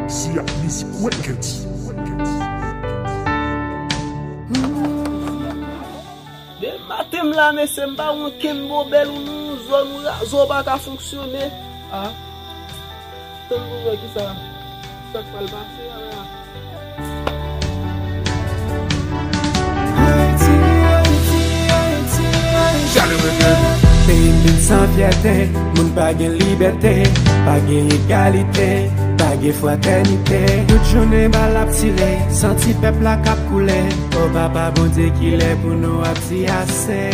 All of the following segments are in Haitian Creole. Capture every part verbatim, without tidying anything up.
Si ak mizik Wet Kèti. Depi maten m la, mesye, m pa wè okenn bobèl, ou nou zòn, ou razo pa ka fonksyone. Ah. Tann pou m wè kisa, sa k pral pase a la. Peyi m vin san fyète, moun pa gen libète, pa gen egalite, pa gen fratènite. Tout jounen bal ap tire, san ti pèp la k ap koule. O Papa Bondye, kilè pou nou ap di ase?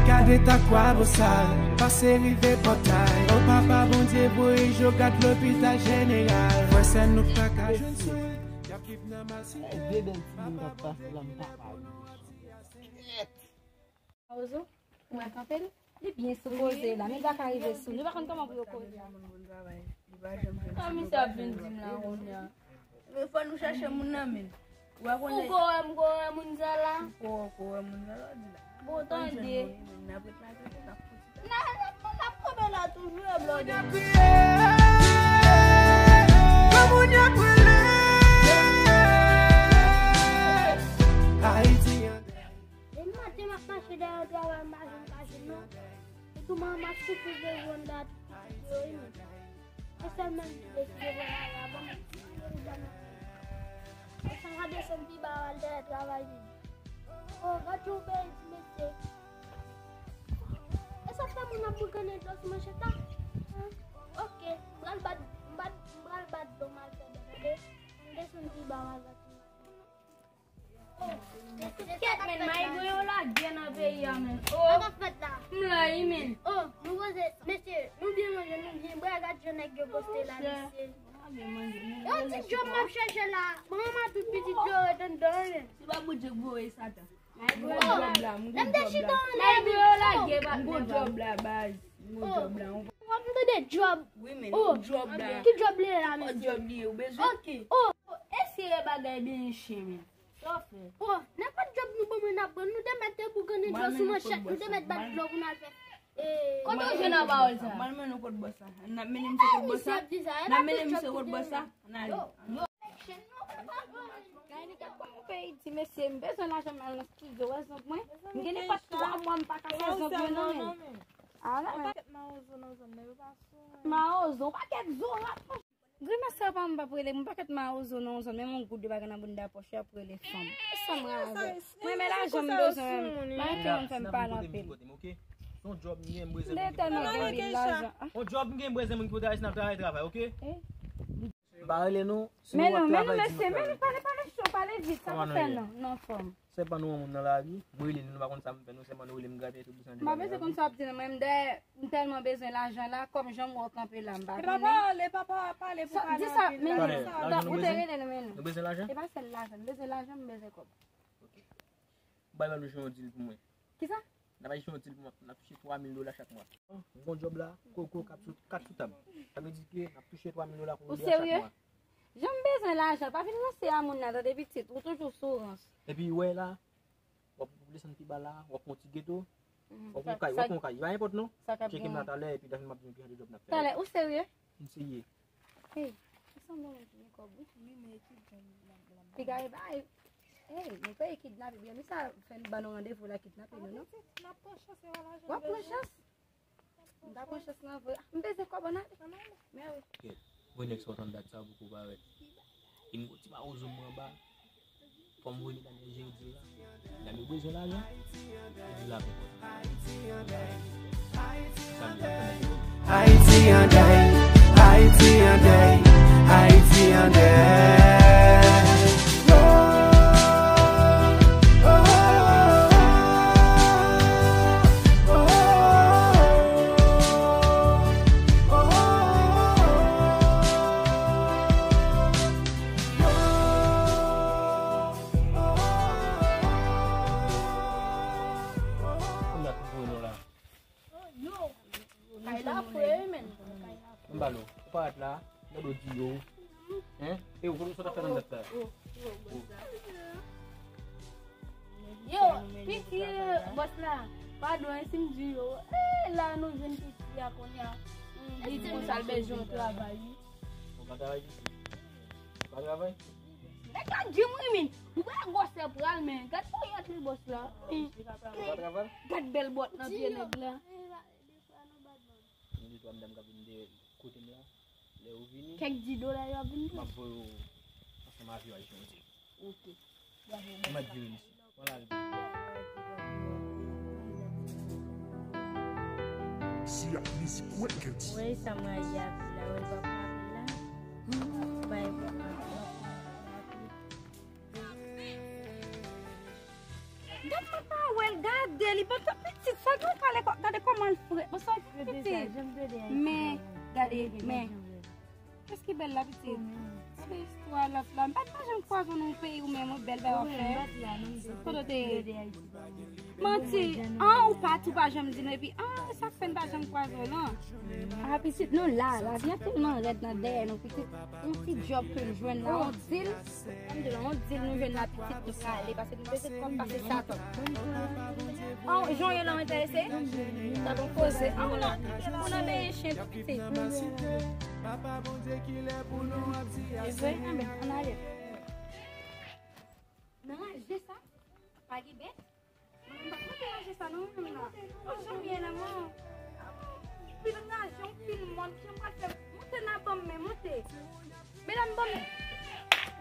Gade ta Kwabosal, pase rive Pòtay. O Papa Bondye, voye Jogad, Lopital Jeneral. Frè sè nou pa ka jwenn swen, y ap viv nan mal. Vye bèl timoun k ap pase la, m pa ka ri. Mawozo, ou wè kanpe l? Li byen sou koze la, men l pa ka rive sou li, li pa konn kòman pou yo koze. Ah, misye ap vin di m la kounye a. Men fò nou chache moun nan men. Ou pa konnen. Ou ko wè, m ko wè moun sa la. Ou ko wè, ko wè moun sa la, w di la. Bon, tande. N ap ret la, n ap fouti. N a, n ap, n ap kanpe la toujou, e blòdè. Moun ap kriye, moun ap rele. Ayiti. Depi maten m ap mache dèyè yon travay, m pa janm ka jwenn non. Sitou manman m ap soufri de wonda tout yo, wi, men. Se sèl mwen ki deside voye lari a ban m. Yo, m janm. Sa va desann pi ba, al dèyè travay li. O, gad jan w bèl, mesye. E sa fè moun ap boukannen dlo sou manchèt la? Hen? Oke, m pral bat, m bat, m pral bat dlo m al fè bèl, oke? M desann pi ba, m al bat. Kèt, men, maygo yo lage nan peyi a, men. O, sa k ap fèt la? M la, wi, men. O, nou poze, mesye, nou byen manje, nou byen bwè, gad jan nèg yo poste la, mesye. Yon ti djòb m ap chèche la. Manman tout pitit yo ret anndan, men. Se pa Bondye k voye Satan. M gon djòb la, m gon djòb la. Maygo yo lage, m gon djòb la, baz. M gon djòb la. W ap tande djòb? Wi, men, djòb la. Ki djòb li ye la, mesye? Djòb li ye, ou bezwen? Oke. O, eseye bagay byen chen, men. Sa w fè? O, nenpòt djòb nou ban mwen, n ap ban. Nou te mèt te boukannen dlo sou manchèt, nou te mèt bat dlo pou n al fè. Kote w jwenn nan pawòl sa? M al mennen w kot bòs la. N ap mennen misye kot bòs la. N ap mennen misye kot bòs la. N ale. Gade kèt kòman peyi di, mesye, m bezwen lajan, m al nan estidyo wè zong mwen. M gen nenpòt twa mwa m pa ka fè zong mwen non, men. A la, men. Pakèt mawozo nan zòn nan, yo pa sou. Mawozo, pakèt zo rap. Grimas sa pa m p ap rele, m pakèt mawozo nan yon zòn, menm yon goud yo pa gen nan bounda pòch yo, y ap rele fanm. E sa m raze. Mwen renmen lajan, m bezwen, m pa renmen moun fè m pale anpil. Se yon djòb m gen, m bezwen moun ki pote m. M tèlman gen pil lajan. Yon djòb m gen, m bezwen moun ki pote m, n ap travay, travay, oke? M pa rele nou, si nou ap travay, di nou travay. Men non, men non, mesye, men pale, pale cho, pale vit, sa pou fè non, non, fanm. Se pa nou yon moun nan lari, m rele nou, nou pa konn sa m fè, nou sèlman nou rele m grape tou bousan. M pa bezwen konn sa w ap di non, mwen m dèyè, m tèlman bezwen lajan la, kòm jan m wè w kanpe la, m pa konnen. E pa pale, pa pa pale pou pale anpil la. Di sa, men non, ou te rele nou, men non. Nou bezwen lajan? E pa sèl lajan, m bezwen lajan, m bezwen kòb. Oke. Bay Malouche yon dil pou mwen. Kisa? N ap al jwe yon dil pou mwen, n ap touche twa mil dola chak mwa. M gon djòb la, koko k ap sou, k ap sou tab. Sa vle di ke n ap touche twa mil dola kòm byen chak mwa. Ou serye? Jan m bezwen lajan, pa vin ranse a moun nan, tande pitit, ou toujou sou rans. Epi, wè la, w ap desann pi ba la, w ap pran yon ti geto, w ap pran kay, w ap pran kay. Pa enpòt non. Tcheke m la talè, epi Dafin m ap di nou ki jan de djòb n ap fè. Talè, ou serye? M serye. Hey, ou sanble yon moun ki gen kòb, wi. Wi, men ekip jan l ap, l ap. Piga e bay. Hey, nou peye kidnape, byen, men sa fè n ba nou randevou la kidnape nou, non? N ap pran chans, e pa lajan. W ap pran chans? M ta pran chans lan vre. M bezwen kòb, ann ale. Ann ale. Men wi. Kèt, mwen nèg sa w tann dat sa poko parèt. E m gon ti mawozo m anba. Fò m voye medam yo jere dil la. Medam yo bezwen lajan. E dil la pou kòb. Ayiti an dèy, Ayiti an dèy, Ayiti an dèy. Oh, oh, oh. Konbyen ap voye nou la? Kay la fre, men. M ba nou. Ou parèt la, gade w di yo. Hein? E ou, kote w sot ap fè nan dat sa? Yo, piti, bòs la. Padon, e si m di yo, eh, la nou jwenn piti a kounye a. Li di konsa l bezwen yon travay, wi. Ou pa travay piti? Pa travay? Nèg la di m rimini. Ou pa gwosè pral, men gad ponyèt li bòs la. Ou pa travay? Gad bèl bòt nan pye nèg la. Gen de twa medam k ap vin de kote m la. Lè yo vini, kèk di dola yo ap vin m ap voye w ansanm avyon Ayisyen yo di. Ok. Ou mèt vire misye. Pran lari pou. Si ak mizik wèt kè di. Wè sa mwen ye avè la, wè l pa pale la. Bay pou. Gad mwen pa wè l, gade li, bon, tout pitit, sa gen yon kale kò, gade kòman l fre, bon, sa pitit. Men, gade, men. Kès ki bèl la, pitit? Gade istwa lòt la. M pa t pa janm kwaze w nan yon peyi ou menm, yon bèl bagay w fè. Kote w te ye? Manti, an ou pa tou pa janm di nou, epi an, sa k fè n pa janm kwaze w lan. A, pitit, nou la, lavi a tèlman rèd nan dèyè nou, pitit. Yon ti djòb ke n jwenn la, yon dil. Ann di nou, yon dil nou jwenn la, pitit, nou prale, paske nou bezwen kòb, pase sa tou. An, jan w ye la, w enterese? Sa bon koze. An, ou nan, ou nan benyen chen tou, pitit. Se vre? Anben, ann ale. Nan raje sa, pa gen bèt? Mwen pa t mete raje sa non, mwen menm la. Mwen janm ye la, mwen. Pil raje, yon pil mòn, jan pral fè. Monte nan ban m, men monte. Medam, ban m.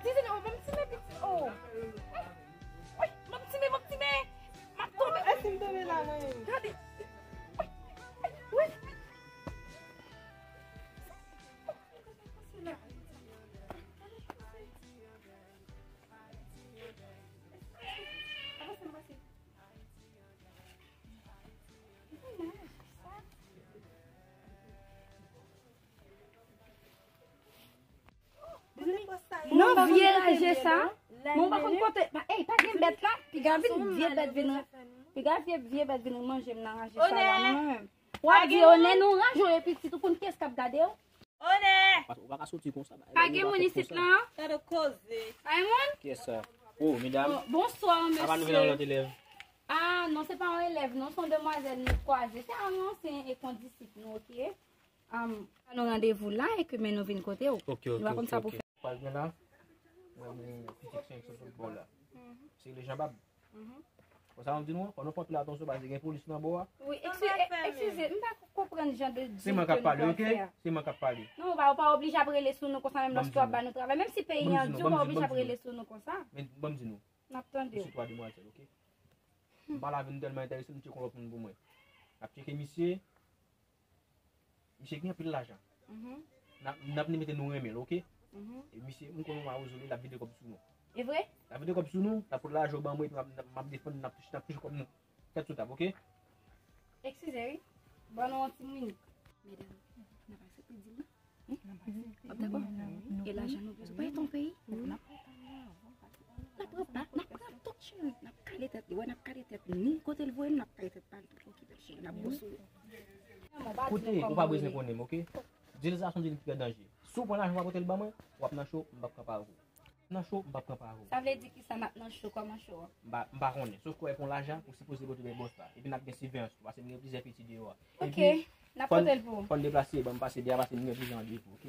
Dizin, o, ban m ti men piti, o. Wi, ban m ti men, ban m ti men. M ap tonbe. Èske m tonbe la, mwen? Gade. Wi, wi. Nan vye raje sa, mwen pa konn kote, pa, ey, pa gen bèt la, piga vin vye bèt vin, piga vye, vye bèt vin manje m nan raje sa la, non, mwen menm. W ap di, Onè, nou raje w, epi pitit ou konn kiyès k ap gade w? Onè! Ou pa ka soti konsa. Pa gen moun isit la? Gade koze. Pa gen moun? Kiyès sa? Oh, medam. Oh, bonswa, mesye. Apa nou vin nan lòt elèv? Ah, non, se pa yon elèv, non, se yon demwazèl nou kwaze. Se yon ansyen e kondisip nou, ok? Um, nou randevou la e ke men nou vin kote w. Ok, ok, nou pa konn sa pou fè. Sa gen la, mwen, mwen, pitit senk sou tout bò la. Se le Jean Bab. Konsa, m di nou, pandan w pran pil atansyon, paske gen polis nan bò a. Wi, eksi-, e-, eskize, m pa konprann jan de dil ke nou pral fè a. Se mwen k ap pale, ok? Se mwen k ap pale. Non, ou pa, ou pa oblije ap rele sou nou konsa, menm lòske w ap ba nou travay. Menm si peyi an di, ou pa oblije ap rele sou nou konsa. Men, ban m di nou. N ap tande w. Se twa demwazèl, ok? M pale avè nou tèlman enterese, nou tcheke yon lòt moun pou mwen. N ap tcheke misye. Misye gen anpil lajan. N ap, n ap ni mete nou renmen l, ok? E misye, m konnen w mawozo li, l ap vide kòb sou nou. E vre? L ap vide kòb sou nou, l ap pote lajan w ban mwen, epi m ap, m ap defann, n ap touche, n ap touche kòb nou. Tèt sou tab, ok? Eskize, wi. Ban nou yon ti minit. Medam, n ap aksepte dil la? Wi. W ap dakò? E lajan nou bezwen. Pa etan peyi. N ap pran pa, n ap pran tout cheri. N ap kale tèt li. Wè, n ap kale tèt li. Ni kote l voye n, n ap kale tèt pa l tou. Okipe l, cheri. N ap bon sou li. Koute, ou pa bezwen konnen m, ok? Dil sa se yon dil ki trè danje. Si w pran lajan w pa pote l ban mwen, w ap nan cho, m p ap pran pa avè w. Nan cho, m p ap pran pa avè w. Sa vle di kisa n ap nan cho? Kòman cho a? M pa, m pa konnen. Sof ke w pran lajan, ou sipoze pote bay bòs la. Epi n ap gen siveyans tou, paske m gen plizyè pitit deyò a. Ok, n ap pote l pou ou. Fò n deplase, ban m pase deyò a, paske m gen plizyè randevou, ok?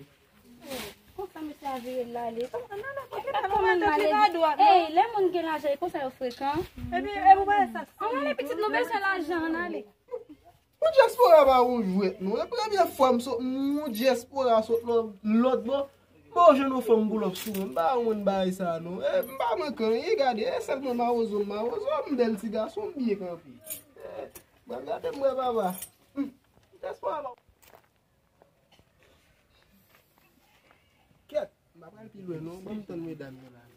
Konsa mesye a vire l ale. Kòman, nan, nan, kote pa nou mande li pa dwat, non. Ey, lè moun gen lajan, e konsa yo frekan. Epi, e pou pa sa. Ann ale, pitit, nou bezwen lajan, ann ale. Yon dyaspora pa yon jwèt, non. E premye fwa m sot, yon dyaspora sot lòt, lòt bò. Bon, jwenn yon fanm boulòp sou mwen. M pa konn bagay sa, non. E, m pa manke anyen, gade. E sèlman mawozo m mawozo, m bèl ti gason, m byen kanpe. E, mwen gade m wè papa. Hmm. Dyaspora pa. Kèt, m pa pral pi lwen, non. Ban m tann medam yo la.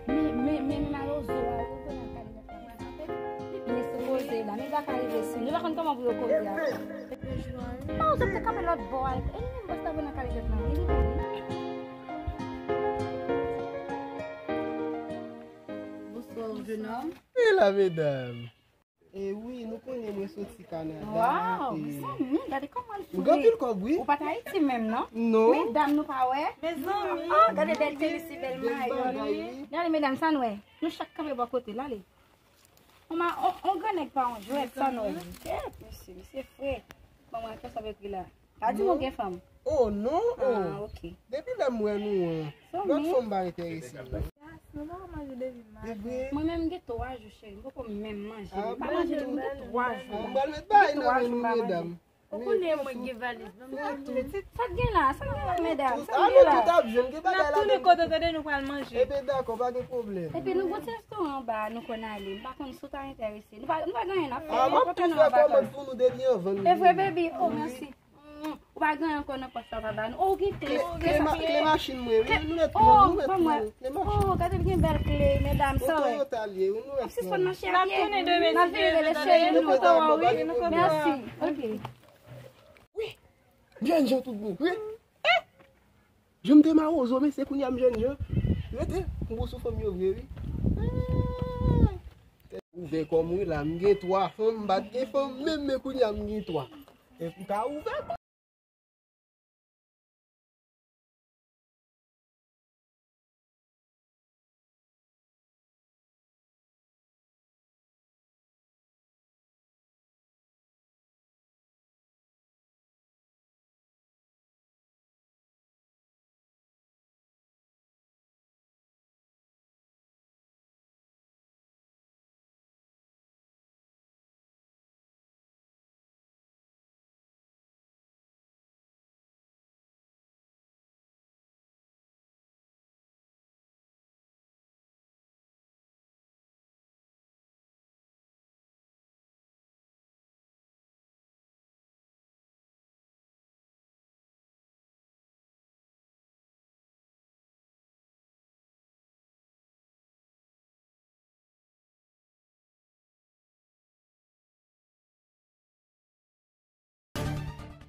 Men, men, men, men mawozo a, ou konn ap gade lòt la, mwen frape. Men se koze la, men li pa ka rive sou nou, li pa konn kòman pou yo koze a. Mawozo te kanpe lòt bò a, e li menm bòs la vin nan kale tèt la, e li menm wi. Bonsoir, jeune homme. E la, medam. E wi, nou konnen mwen soti Kanada. Waw, e mezanmi, gade kòman l fre. M gen anpil kòb, wi. Ou pa t Ayiti menm, non? Non. Medam, nou pa wè? Mezanmi. Oh, gade bèl tenis, bèl mayo. Bèl bagay, wi. Gade, medam, sa n wè. Nou chak kanpe bò kote l, ale. On ma-, on, on gran nèg pa on jwèt, sa n wè. Kèt, mesye, mesye fre. Bon, mwen fè sa vle pri la. Pa di m ou gen fanm. Oh non, oh. Ah, ok. Depi lè m wè nou an, lòt fanm pa enterese m. Nou pa manje depi maten. Mwen menm gen twa jou cheri, m poko menm manje. M pa manje depi twa jou. M pral met bagay nan men nou medam. Ou konnen mwen gen valiz. Sa k gen la, sa k gen la medam, sa k gen la. N ap tounen kote tande nou pral manje. Ebyen dakò, pa gen pwoblèm. Epi nou gon ti restoran anba nou konn ale, m pa konn si w ta enterese. Nou pa nou pa gen anyen n ap fè. Ah, m ap tou fè kòmand pou nou depi anvan. E vre baby, oh mèsi. Ou pa gen ankò nan pòch la papa. Oh, ou gen kle. Kle machin mwen, wi. Nou mèt pran, nou mèt pran. Oh, gade l gen bèl kle, medam, sa wè. Yon Toyota l ye, wi, nou mèt pran. Sispann mache a pye. N ap vin rele cheri nou. Mèsi. Ok. Wi. M jènjan tout bon. Wi. Jan m te mawozo, mesye, kounye a m jènjan. Rete, m bon sou fanm yo vre, wi. Ouvè kò m, wi, la, m gen twa fanm, m pa t gen fanm menm, men kounye a m gen twa. E m ka ouvè kò.